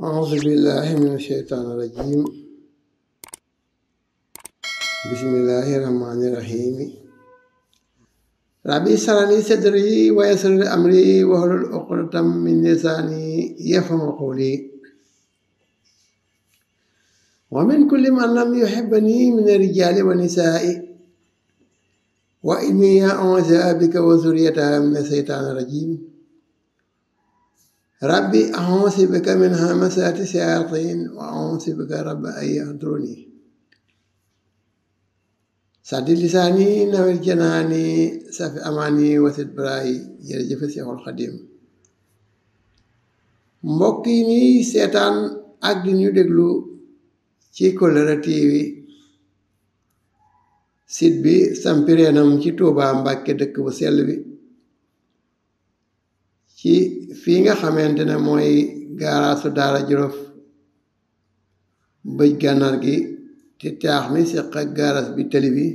أعوذ بالله من الشيطان الرجيم. بسم الله الرحمن الرحيم. ربي اشرح لي صدري ويسر لي أمري واحلل عقدة من لساني يفقهوا قولي. ومن كل من لم يحبني من الرجال والنساء وإني أعوذ بك وذريتها من الشيطان الرجيم. ربي أعوذ بك من همسات الشياطين وأعوذ بك رب أن يحضروني. سدد لساني نوّر جناني سف أماني وسد براي jërëjëf Seexul Xadim. mbokk yi nii seetaan ak di ñu déglu ci Kollëre TV site bi sampireenam ci Tuubaa Mbàkke dëkk bu sell bi ci fii nga xamante ne mooy gaaraasu Daara Jolof bëj gànnaar gi ci taax mi seq ak gaaraas bi tëli bi.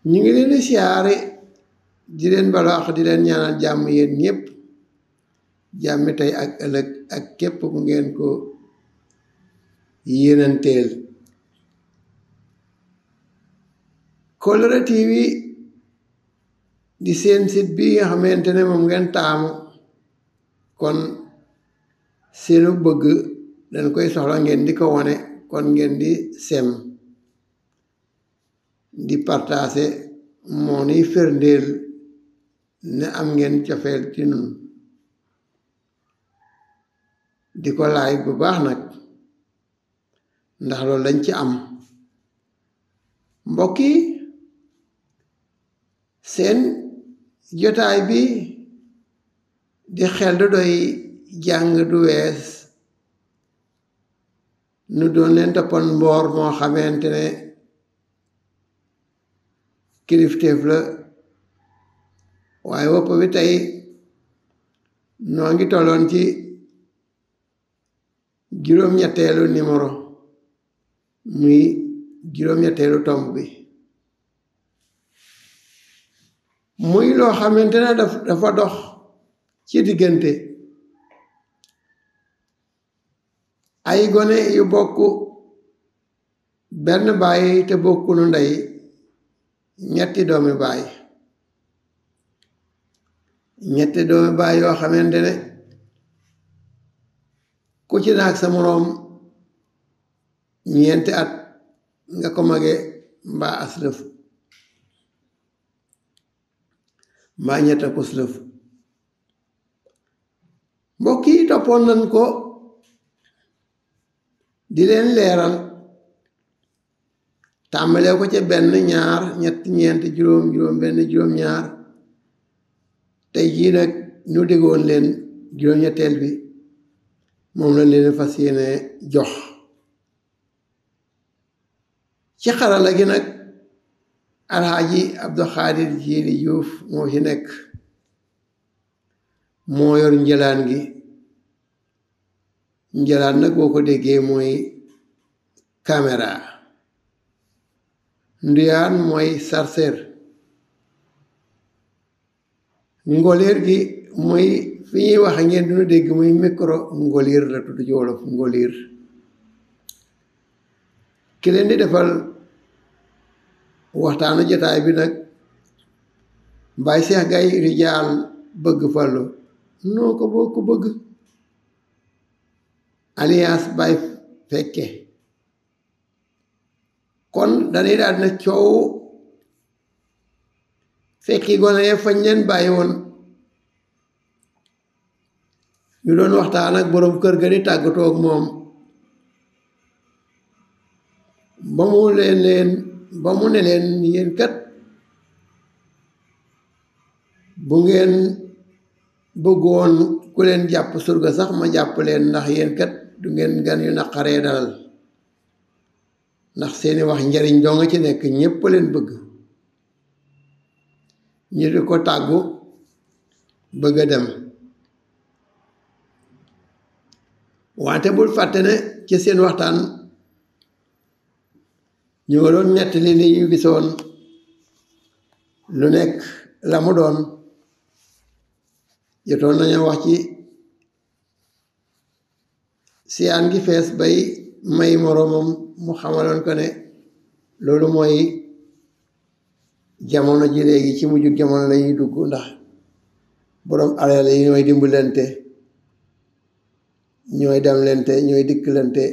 ñu ngi leen di siyaare di leen balu àq di leen ñaanal jàmm yéen ñépp, jàmmi tey ak ëllëg ak képp ku ngeen ko yéenanteel. Kollëre TV di seen site bi nga xamante ne moom ngeen taamu, kon seenu bëgg dañ koy soxla ngeen di ko wane, kon ngeen di sem di partaase moo ni firndeel ne am ngeen cofeel ci nun, di ko like bu baax nag ndax loolu dañ ci am. mbokk yi seen jotaay bi di xel du doy jàng du wees nu doon leen toppoon mboor moo xamante ne kilifteef la, waaye wopp bi tey noo ngi tolloon ci juróom-ñetteelu numéro muy juróom-ñetteelu tomb bi, muy loo xamante ne dafa dox ci diggante ay gone yu bokk benn baay te bokkunu ndey, ñetti doomi baay yoo xamante ne ku ci naag sa moroom ñeenti at nga ko mage mbaa aslëf mbaa ñetta kuslëf. mbokk yi toppoon nañ ko di leen leeral tàmbalee ko ca benn, ñaar, ñett, ñeent, juróom, juróom benn, juróom ñaar. tey jii nag ñu déggoon leen juróom-ñetteel bi, moom lañ leen fas yéene jox. ci xarala gi nag Alxaaji Abdu Xaadir Jiili Juuf moo ci nekk, moo yor njëlaan gi. njëlaan nag boo ko déggee mooy caméra, nduyaan mooy sarseer, ngoleer gi mooy fi ñuy wax ngeen duna dégg muy micro ngoliir la tudd ci wolof, ngoliir. ki leen di defal waxtaanu jotaay bi nag Baay Seex Gay Rijaal bëgg Fallu, noo ko boo ko bëgg alias Baay Fekke. kon dañuy daal na coow fekki gone ya fañ leen bàyyi woon, ñu doon waxtaan ak boroom kër ga di tàggatoo ak moom ba mu ne leen yéen kat bu ngeen bëggoon ku leen jàpp surga sax ma jàpp leen, ndax yéen kat du ngeen gan yu naqaree dalal, ndax seeni wax njariñ doo nga ci nekk, ñépp leen bëgg. ñu di ko tàggu bëgg a dem, wante bul fàtte ne ci seen waxtaan ñu nga doon nettali li ñu gisoon lu nekk la mu doon. jotoon nañu wax ci siyaan gi fees bay may moroomam mu xamaloon ko ne loolu mooy jamono ji léegi ci mujjug jamono lañuy dugg ndax boroom alal yi ñooy dimbalante ñooy demlante ñooy dikkalante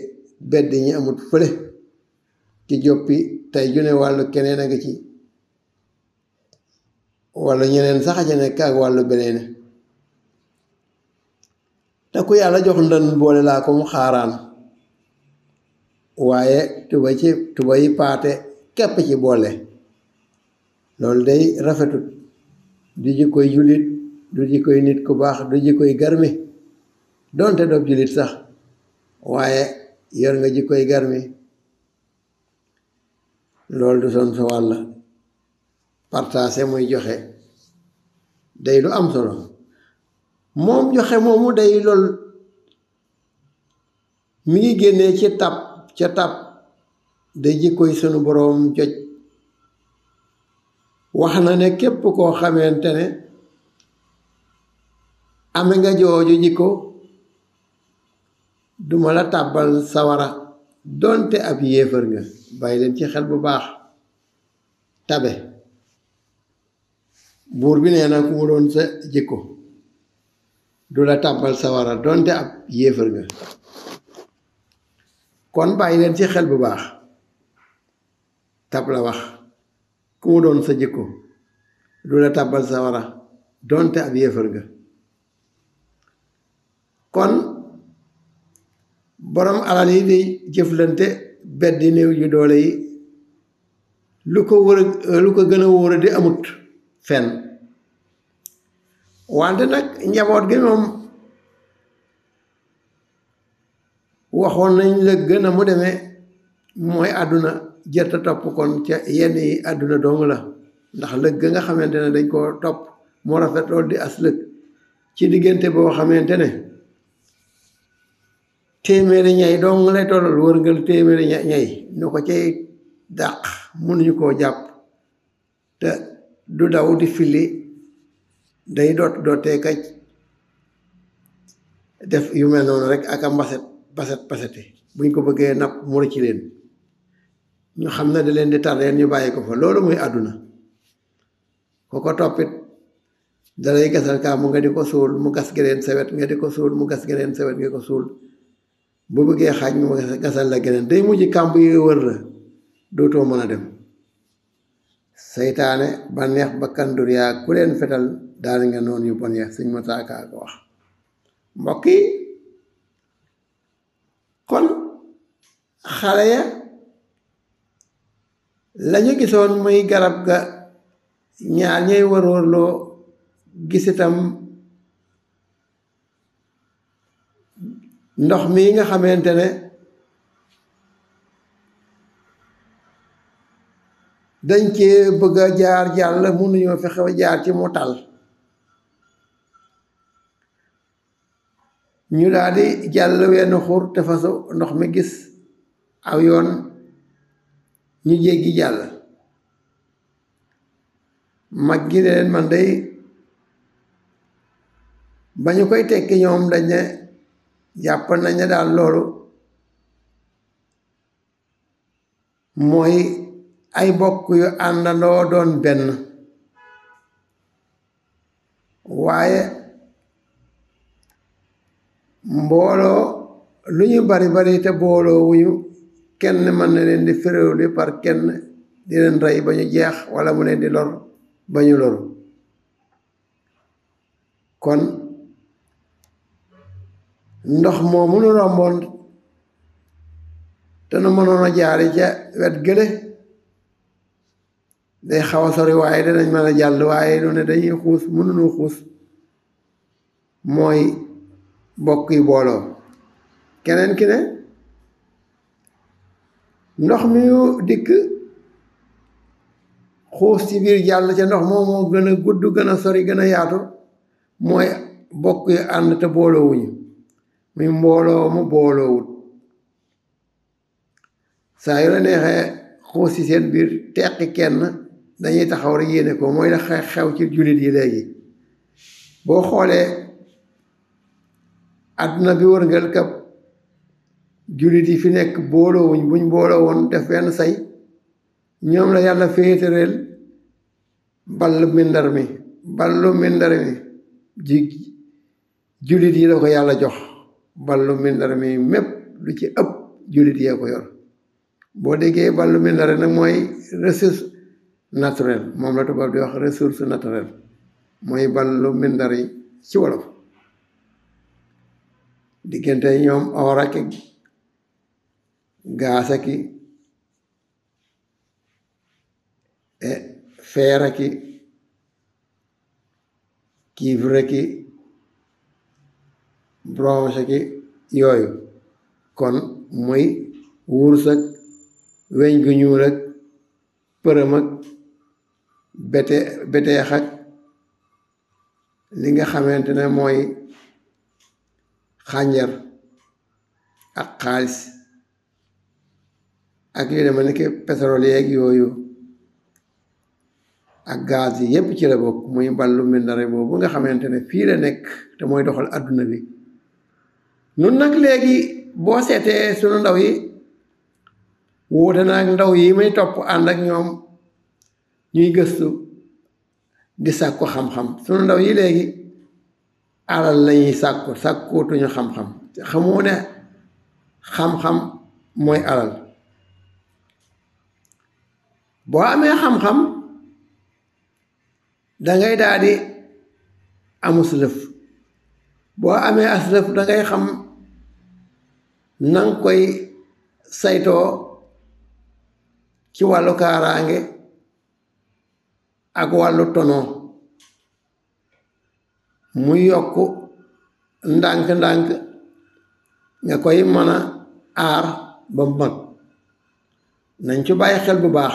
bedd ñi amut fële ci joppi tey june wàllu keneen a ngi ci walla ñeneen sax a ca nekk ak wàllu beneen te ku yàlla jox ndën boole laa ko mu xaaraan waaye tuba yi paate képp ci boole loolu day rafetut du jikkoy jullit du jikkoy nit ku baax du jikkoy garmi doonte doob jullit sax waaye yor nga jikkoy garmi loolu du son sa wàll partagé muy joxe day lu am solo moom joxe moomu day lool mi ngi génnee ci ca tab day jikkoy sunu boroom joj wax na ne képp koo xamante ne ame nga jooju jikko duma la tàbbal sawara doonte ab yéefar nga bàyyi leen ci xel bu baax tabe buur bi nee na ku mu doon sa jikko du la tàbbal sawara doonte ab yéefar nga kon bàyyi leen ci xel bu baax tab la wax ku mu doon sa jikko du la tàbbal sawara doonte ab yéefar nga kon borom alal yi di jëflante beddi néew yu doole yi lu ko gën a wóor di amut fenn wante nag njaboot gi moom waxoon nañ la gën a mu demee mooy àdduna jërta topp kon ca yenn yi àdduna dong la ndax lëg nga xamante ne dañ koo topp moo rafet loolu di as lëg ci diggante boo xamante ne téeméeri ñay dong lay tollal wërngal téeméeri ñay ñu ko cay dàq mënuñu koo jàpp te du daw di fili day dootee kaj def yu mel noonu rek ak a pasete buñ ko bëggee napp mu ci leen ñu xam ne da leen di tardeel ñu bàyyi ko fa loolu muy àdduna ko ko toppit dalay gasal kaa mu nga di ko suul mu gas geneen sawet nga di ko suul mu gas geneen sawet nga ko suul bu bëggee xaaj mu gasal la geneen day mujj kàmb yi wër la dootoo mën a dem seytaane bànneex bakkan duniyaa ku leen fetal daal nga noonu yu bon ya suñ ma taakaa ko wax mbokk yi kon xale ya lañu gisoon muy garab ga ñaar ñay wërwërloo gis itam ndox mi nga xamante ne dañ cee bëgg a jaar jàll mënuñoo fexe ba jaar ci mu tal ñu daal di jàll wenn xur te fasu ndox mi gis aw yoon ñu jéggi jàll mag gi ne leen man day ba ñu koy tekki ñoom dañ ne jàpp nañ ne daal loolu mooy ay bokk yu àndandoo doon benn waaye mbooloo lu ñu bari bari te booloo wuñu kenn mën na leen di féréwli par kenn di leen rey ba ñu jeex walla mu leen di lor ba ñu loru kon ndox moomu nu romboon te nu mënoon a jaari ca wet gële day xaw a sori waaye danañ mën a jàll waaye nu ne dañuy xuus mënuñu xuus mooy bokk yi booloo keneen ki ne ndox mi dikk xuus ci biir jàll ca ndox moom moo gën a gudd gën a sori gën a yaatu mooy bokk yi ànd te booloowuñu muy mbooloo mu booloowut saa yu la neexee xuus ci seen biir teqi kenn dañuy taxaw rek yéene ko mooy la xew ci jullit yi léegi boo xoolee àdduna bi wërngal kap jullit yi fi nekk booloowuñ buñ booloo woon def benn say ñoom la yàlla féetareel ballu mindar mi jullit yi la ko yàlla jox ballu mindar mi mépp lu ci ëpp jullit yee ko yor boo déggee ballu mindar nag mooy ressource naturelle moom la tubaab di wax ressource naturelle mooy ballu mindar yi ci wolof diggante ñoom or ak gaas ak fer ak cuivre ak bronze ak yooyu kon muy wurus ak weñ gu ñuul ak përëm ak beteex ak li nga xamante ne mooy xànjar ak xaalis ak yu deme ni ki pétrole yeeg yooyu ak gaz yi yépp ci la bokk muy ballu mindare boobu nga xamante ne fii la nekk te mooy doxal adduna bi nun nag léegi boo seetee sunu ndaw yi wuute na ak ndaw yi may topp ànd ak ñoom ñuy gëstu di sàkku xam-xam sunu ndaw yi léegi alal lañuy sàkkootuñu xam-xam xamoo ne xam-xam mooy alal boo amee xam-xam dangay daal di amus lëf boo amee as lëf dangay xam nanga koy saytoo ci wàllu kaaraange ak wàllu tono muy yokk ndànk-ndànk nga koy mën a aar ba mag nañ ci bàyyi xel bu baax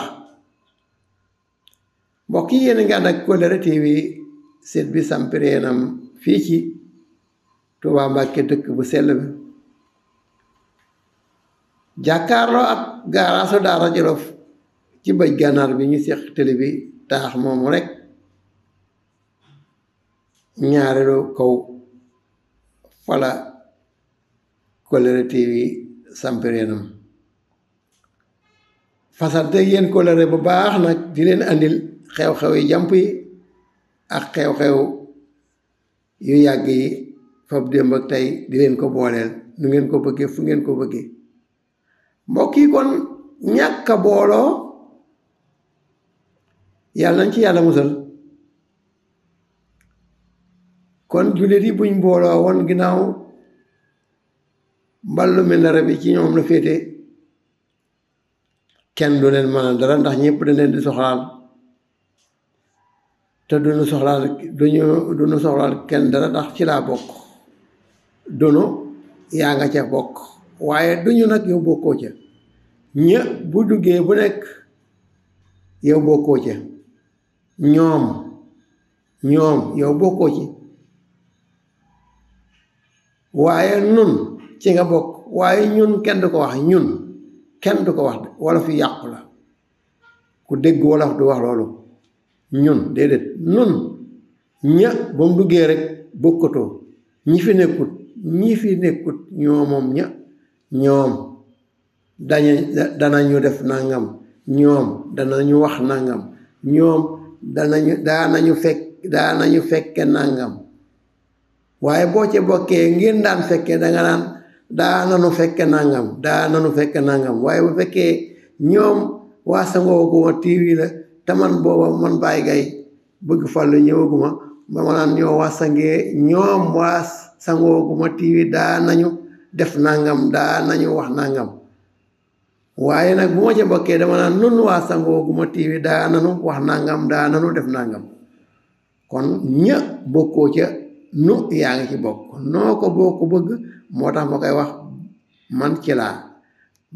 mbokk yi yéen a ngi ànd ak Kollere TV site bi sampireenam fii ci Touba Mbàkke dëkk bu sell bi jàkkaarloo ak gaaraasu Daara Jolof ci bëj gànnaar bi ñu seq télé bi taax moomu rek ñaareelu kaw fala Kollere TV sampireenam fasante yéen Kollere bu baax nag di leen andil xew-xew yi jàmp yi ak xew-xew yu yàgg yi fab démb ak tey di leen ko booleel nu ngeen ko bëggee fu ngeen ko bëggee mbokk yi kon ñàkk a booloo yàlla nañ ci yàlla musal kon jullit yi buñ booloo woon ginnaaw mballu mindare bi ci ñoom la féete kenn du leen mënal dara ndax ñëpp dañ leen di soxlaal te duñu soxlaal kenn dara ndax ci laa bokk dunu yaa nga ca bokk waaye duñu nag yow bokkoo ca ña bu duggee bu nekk yow bokkoo ca ñoom yow bokkoo ci waaye nun ci nga bokk waaye ñun kenn du ko wax ñun kenn du ko wax wolof yu yàqu la ku dégg wolof du wax loolu ñun déedéet nun ña ba mu duggee rek bokkatoo ñi fi nekkut ñoo moom ña ñoom danañu def nangam ñoom danañu wax nangam ñoom daanañu fekke nangam waaye boo ci bokkee ngeen daan fekkee danga naan daananu fekke nangam waaye bu fekkee ñoom waa Sangooguma TV la te man booba man Baye Gaye bëgg Fallu ñëwaguma ba ma naan ñoom waa Sangooguma TV daanañu def nangam daanañu wax nangam waaye nag bu ma ca bokkee dama naan nun waa Sangooguma TV daananu wax nangam daananu def nangam kon ña bokkoo ca nu yaa ngi ci bokk noo ko boo ko bëgg moo tax ma koy wax man ci laa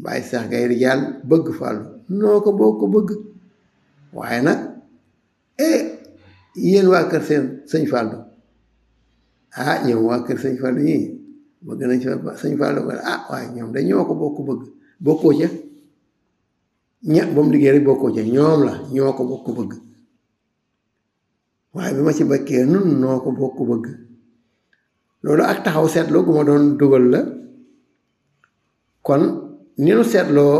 Baye Cheikh Gaye Ridial bëgg Fallu noo ko boo ko bëgg waaye nag yéen waa kër sëñ Fallu ñoom waa kër sëñ Fallu ñii bëgg nañ sëñ Fallu waaye ñoom da ñoo ko bokk bëgg bokkoo ca ña ba mu liggéey rek bokkoo ca ñoom la ñoo ko bokk bëgg waaye bi ma ci bakkee nun noo ko bokk bëgg loolu ak taxaw seetlu gu ma doon dugal la kon ni nu seetloo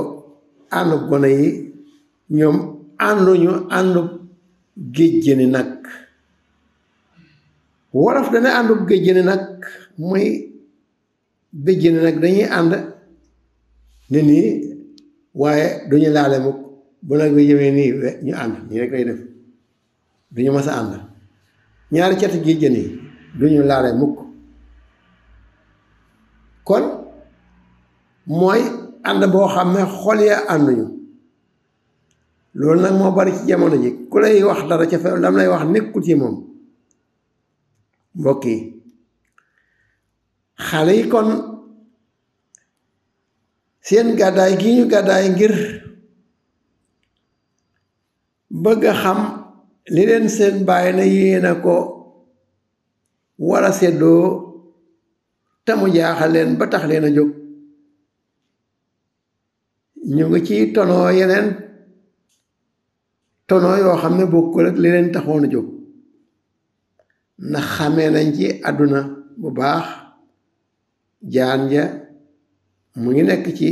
àndu gone yi ñoom ànduñu àndu géjjëni nag. wolof dana àndu géjjëni nag muy béjjëni nag dañuy ànd ne nii waaye duñu laale mukk bu nag bi jëmee nii ñu ànd nii rek lay def duñu mas a ànd. ñaari cati géjjën yi duñu laale mukk. kon mooy ànd boo xam ne xol ya ànduñu. loolu nag moo bari ci jamono ji ku lay wax dara ca fe lam lay wax nekkul ci moom. mbokk yi xale yi kon seen gàddaay gi ñu gàddaay ngir bëgg a xam li leen seen baay na yéena ko war a seddoo te mu jaaxal leen ba tax leen a jóg ñu ngi ci tonoo yeneen tonoo yoo xam ne bokkul ak li leen taxoon a jóg ndax xamee nañ ci àdduna bu baax jaan ja mu ngi nekk ci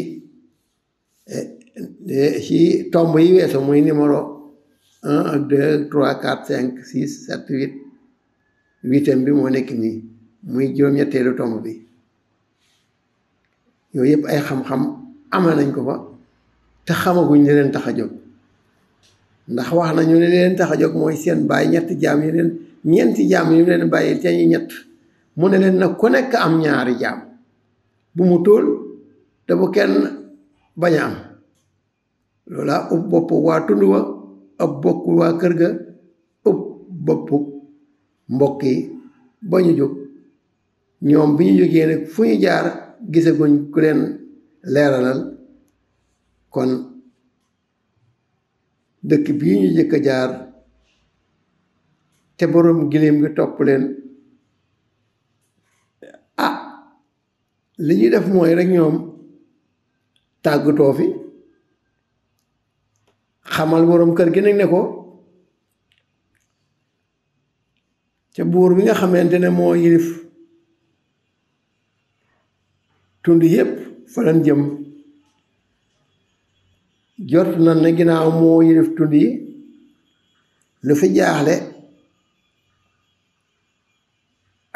tomb yi weesu muy numéro 1 ak 2 3 4 5 6 7 8 8 bi moo nekk nii muy juróom-ñetteelu tomb bi yooyu yëpp ay xam-xam ama nañ ko fa te xamaguñ li leen tax a jóg ndax wax nañu ne leen tax a jóg mooy seen bàyyi ñeenti jaam yi leen ñeenti jaam yi leen bàyyi te ñu ñett mu ne leen nag ku nekk am ñaari jaam bu mu tóol te bu kenn bañ a am loola ëpp bopp waa tund wa ëpp bokk waa kër ga ëpp bopp mbokk yi ba ñu jóg ñoom bi ñu jógee nag fu ñu jaar gisaguñ ku leen leeralal kon dëkk bii ñu jëkk a jaar te boroom giléem gi topp leen li ñuy def mooy rek ñoom tàggatoo fi xamal boroom kër gi nag ne ko ca buur bi nga xamante ne moo yilif tund yépp fa lañ jëm jot na ne ginnaaw moo yilif tund yi lu fi jaaxle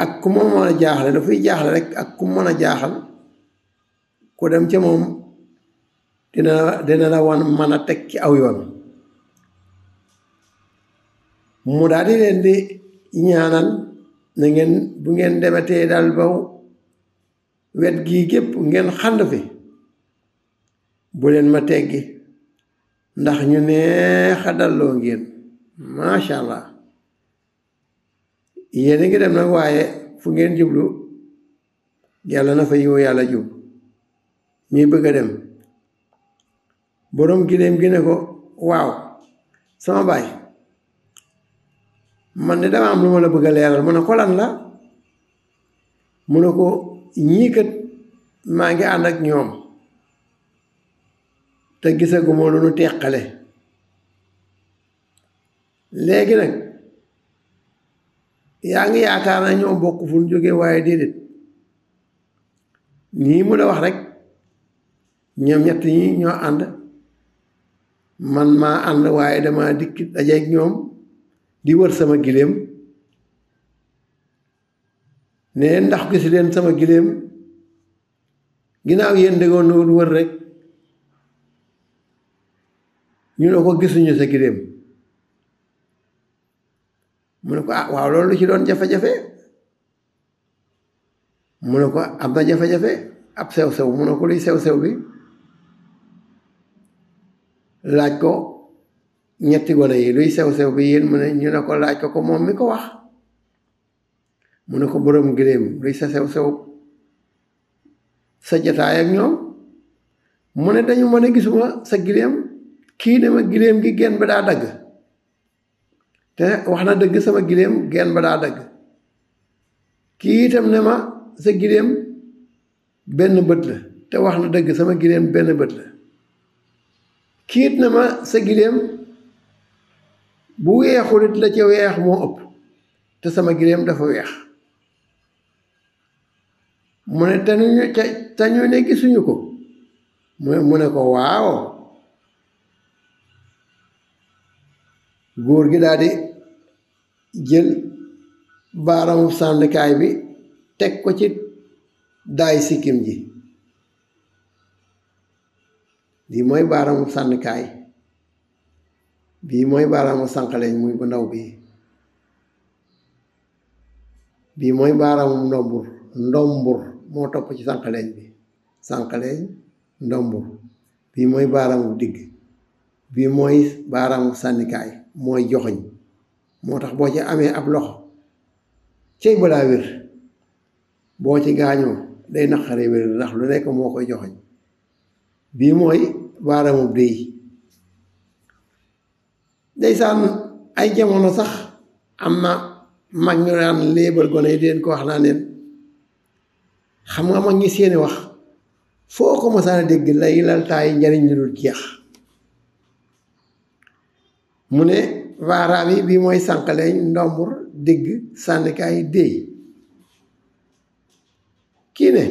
ak ku ma mën a jaaxle lu fiy jaaxle rek ak ku mën a jaaxal ku dem ca moom dina la wan mën a teg ci aw yoon mu daal di leen di ñaanal na ngeen bu ngeen demetee daal ba wet gii gépp ngeen xand fi bu leen ma teggi ndax ñu neexa dalloo ngeen macha allah yéen a ngi dem nag waaye fu ngeen jublu yàlla na fa yiw yàlla jub ñuy bëgg a dem boroom giléem gi ne ko waaw sama baay man de dama am lu ma la bëgg a leeral mu ne ko lan la mu ne ko ñii kat maa ngi ànd ak ñoom te gisaguma lu nu teqale léegi nag yaa ngi yaakaar na ñoo bokk fu ñu jógee waaye déedéet nii mu la wax rek ñoom ñett ñi ñoo ànd man maa ànd waaye dama dikk dajeeg ñoom di wër sama giléem ne ndax gis leen sama giléem ginnaaw yéen déggoon na wër rek ñu ne ko gisuñu sa giléem mu ne ko waaw loolu lu ci doon jafe-jafe mu ne ko am na jafe-jafe ab sew-sew mu ne ko luy sew-sew bi laaj ko ñetti gone yi luy sew-sew bi yéen mu ne ñu ne ko laaj ko moom mi ko wax mu ne ko boroom giléem luy sa sew-sew sa jataay ak ñoom mu ne dañu mën a gisuma sa giléem kii ne ma giléem gi genn ba daa dagg te wax na dëgg sama giléem genn ba daa dagg kii itam ne ma sa giléem benn bët la te wax na dëgg sama giléem benn bët la kiit ne ma sa giléem bu weexulit la ca weex moo ëpp te sama giléem dafa weex mu ne te ñu ne gisuñu ko mu ne ko waaw. góor gi daal di jël baaraamu sànnikaay bi teg ko ci daay sikkim ji. lii mooy baaraamu sànnikaay, bii mooy baaraamu sànqaleñ muy bu ndaw bii mooy baaraamu ndombur moo topp ci sànqaleñ bi, sànqaleñ ndombur. bii mooy baaraamu digg, bii mooy baaraamu sànnikaay mooy joxoñ. moo tax boo ci amee ab loxo cey balaa wér, boo ci gaañoo day naqare wér ndax lu nekk moo koy joxoñ. bii mooy baaraamu déy. ndeysaan ay jamono sax am na mag ñu daan léebal gone yi di leen ko wax naa leen, xam nga mag ñi seeni wax foo ko mosaan a dégg lay laltaay njariñ li dul jeex. mu ne baaraam yi bii mooy sànqaleñ ndombur digg sànnikaay déy. kii ne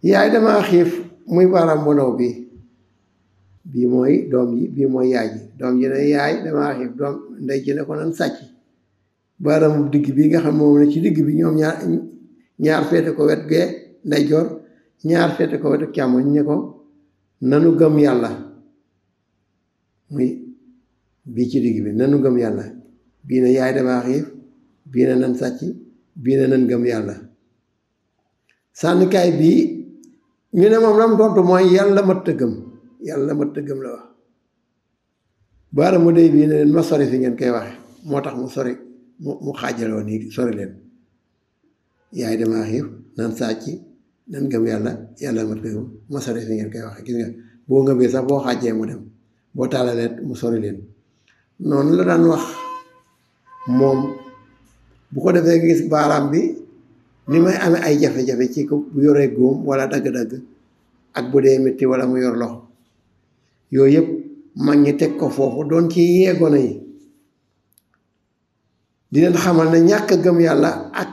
yaay damaa xiif, muy baaraam bu ndaw bii mooy doom ji, bii mooy yaay ji. doom ji ne yaay damaa xiif, doom ndey ji ne ko nan sàcc. baaraamu digg bii nga xam moom ne ci digg bi ñoom ñaar féete ko wet gee ndeyjoor, ñaar féete ko wetu càmmoñ ne ko nanu gëm yàlla. muy bii ci digg bi nanu gëm yàlla. bii ne yaay damaa xiif, bii ne nan sàcc, bii ne nan gëm yàlla. sànnikaay bii ñu ne moom lam tontu mooy yàlla mat tëggam, yàlla mat tëggam la wax. baaraamu déy bii ne leen ma sori fi ngeen koy waxe, moo tax mu sori mu xaajaloo nii sori leen. yaay damaa xiif, nan sàcc, nan gëm yàlla, yàlla mat tëggam, ma sori fi ngeen koy waxe. gis nga boo ngëbee sax boo xaajee mu dem, boo taalalee mu sori leen. noonu la daan wax moom. bu ko defee gis baaraam bi ni may amee ay jafe-jafe ci ko bu yoree góom wala dagg-dagg, ak bu dee metti wala mu yor loxo, yooyu yëpp mag ñi teg ko foofu doon ci yee gone yi di leen xamal ne ñàkk gëm yàlla ak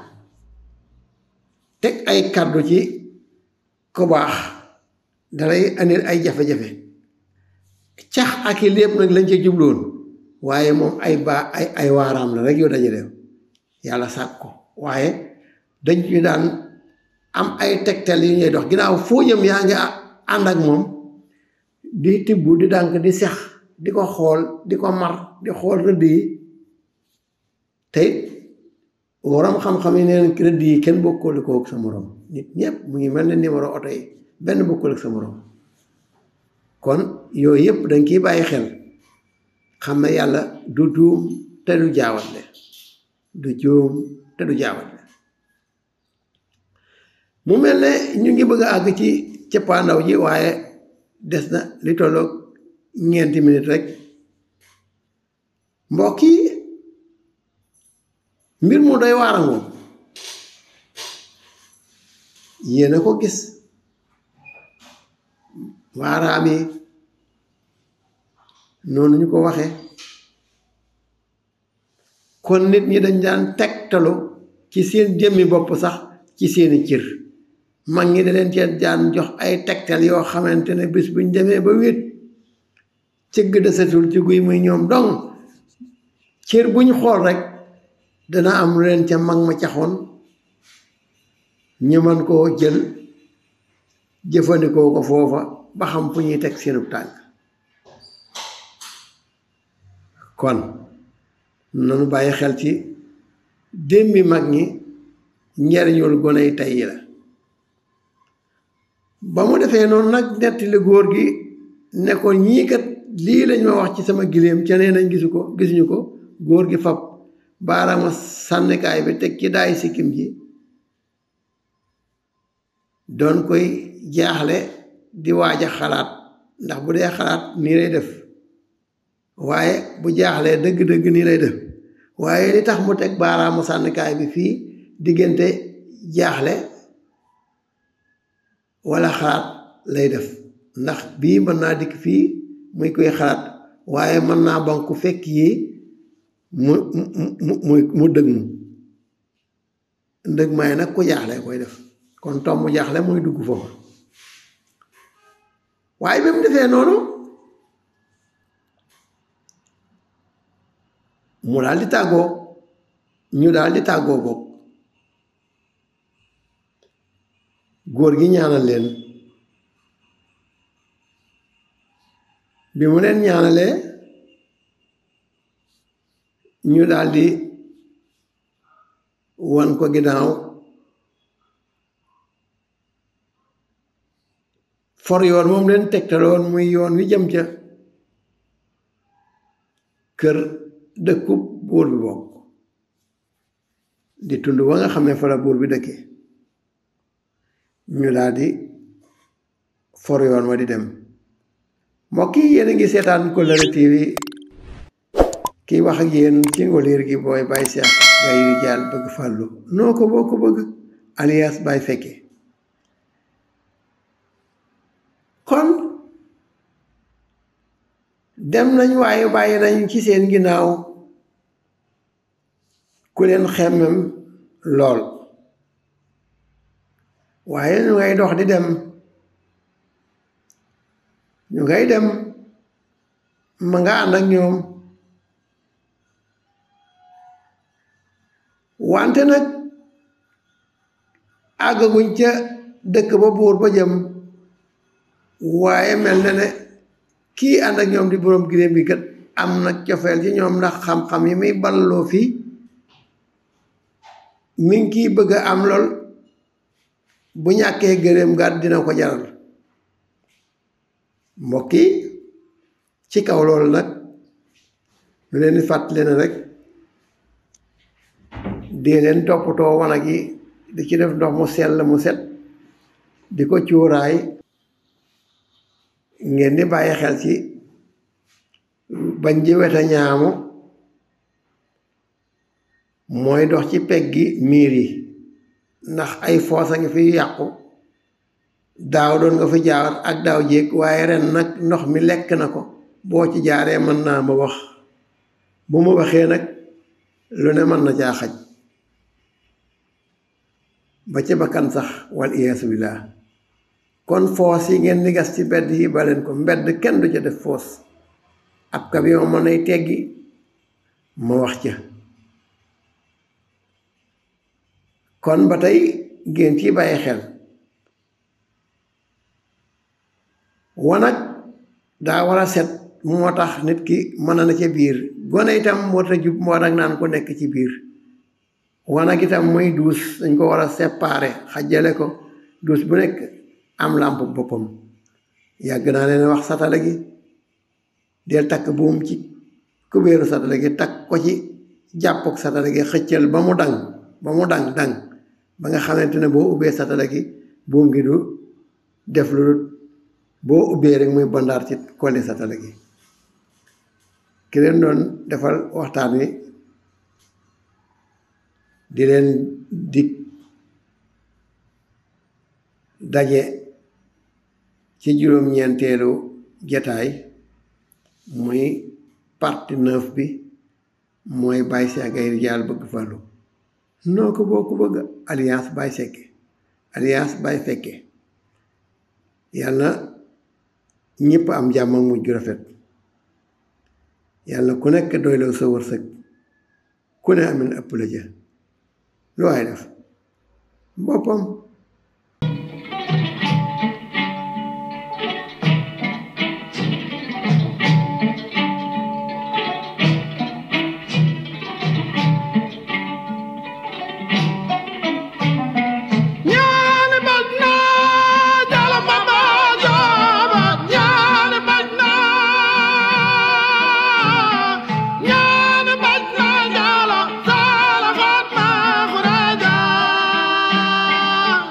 teg ay kàddu ci ko baax dalay andil ay jafe-jafe. cax ak i lépp nag lañ ca jubloon, waaye moom ay waaraam la rek yoo dajale yàlla sàkk ko. waaye dañ ñu daan am ay tegtal yu ñuy dox, ginnaaw foo jëm yaa ngi ànd ak moom di tibb di dànk di sex di ko xool di ko mar di xool rëdd yi. tey waram xam-xam yi neen rëdd yi kenn bokkul ko ak sa morom. nit ñëpp mu ngi mel ne numéro oto yi benn bokkul ak sa morom. kon yooyu yëpp dañ kiy bàyyi xel, xam ne yàlla du juum te du jaawatle, du juum te du jaawatle. mu mel ne ñu ngi bëgg a àgg ci cëppaandaw ji, waaye des na li tolloog 9 minutes rek. mbokk yi, mbir mu doy waar moom yéen a ko gis. waaraam yi noonu ñu ko waxee, kon nit ñi dañ daan tegtalu ci seen jëmmi bopp sax ci seeni cër. mag ñi da leen cee daan jox ay tegtal yoo xamante ne bis buñ demee ba wéet cëgg desetul ci guy muy ñoom dong, cër buñ xool rek dana am lu leen ca mag ma caxoon, ñu mën koo jël jëfandikoo ko foofa ba xam fu ñuy teg seenu tànk. kon nanu bàyyi xel ci démbi mag ñi, njariñul gone yi tey yi la. ba mu defee noonu nag nettali góor gi ne ko ñii kat lii lañ ma wax ci sama giléem ca nee nañ gisuñu ko. góor gi fab baaraama sànnikaay bi teg ci daay sikkim ji, doon koy jaaxle di waaj a xalaat, ndax bu dee xalaat nii lay def, waaye bu jaaxlee dëgg-dëgg nii lay def. waaye li tax mu teg baaraamu sànnikaay bi fii diggante jaaxle wala xalaat lay def, ndax bii mën naa dikk fii muy koy xalaat, waaye mën naa banku fekk yi mu dëgg mu ndëg may nag ku jaaxle koy def kon tomb jaaxle mooy dugg foofu waaye bi mu defee noonu mu daal di tàggoo ñu daal di tàggoo boog góor gi ñaanal leen bi mu leen ñaanalee ñu daal di wan ko ginnaaw for yoon moom leen tegtaloon muy yoon wi jëm ca kër dëkkub buur bi bokk di tund wa nga xam ne fa la buur bi dëkkee ñu daal di for yoon wa di dem mbokk yi yéen a ngi seetaan Kollere TV kiy wax ak yéen ci ngóliir gi booy Baye Cheikh Gaye Ridial bëgg fàllu noo ko boo ko bëgg alias Baye Fekke kon dem nañ waaye bàyyi nañ ci seen ginnaaw ku leen xemmem lool waaye ñu ngay dox di dem ñu ngay dem ma nga ànd ak ñoom wante nag àggaguñ ca dëkk ba buur ba jëm waaye mel na ne kii ànd ak ñoom di boroom giléem bi kat am nag cofeel ci ñoom ndax xam-xam yi muy balloo fii mi ngi kiy bëgg a am lool bu ñàkkee gëléem gaat dina ko jaral mbokk yi ci kaw loolu nag ñu leen di fàttali ne rek dee leen toppatoo wanag yi di ci def ndox mu sell mu set di ko cuuraay ngeen di bàyyi xel ci bañ ji weta ñaamu mooy dox ci peggi miir yi ndax ay foos a ngi fi yàqu daaw doon nga fi jaar ak daaw jéeg waaye ren nag ndox mi lekk na ko boo ci jaaree mën naa ma wax bu ma waxee nag lu ne mën na caa xaj ba ca bakkan sax wal iyaasu billaah kon foos yi ngeen di gas ci mbedd yi baleen ko mbedd kenn du ca def foos ab camion mën nay teggi ma wax ca kon ba tey ngeen ci bàyyi xel wanag daa war a set moo tax nit ki mën na ca biir gone itam moo tax jub moo tax naan ko nekk ci biir wanag itam muy duus dañ ko war a séparer xajale ko duus bu nekk am làmp boppam yàgg naa leen wax satala gi del takk buum ci kubéeru satala gi takk ko ci jàppok satala gi xëccal ba mu dang ba nga xamante ne boo ubbee satala gi buum gi du def lu boo ubbee rek muy bandaar ci kolli satala gi ki leen doon defal waxtaan wi di leen dig daje ci juróom-ñeenteelu jataay muy partie 9 bi mooy Baye Cheikh Gaye Ridial bëgg fàllu noo ko boo ko bëgg alias Baye Sekke alias Baye Fekke yàlla ñëpp am jàmm ak mujj rafet yàlla ku nekk doyloo sa wërsëg ku ne amin ëpp la ja lu waay def boppam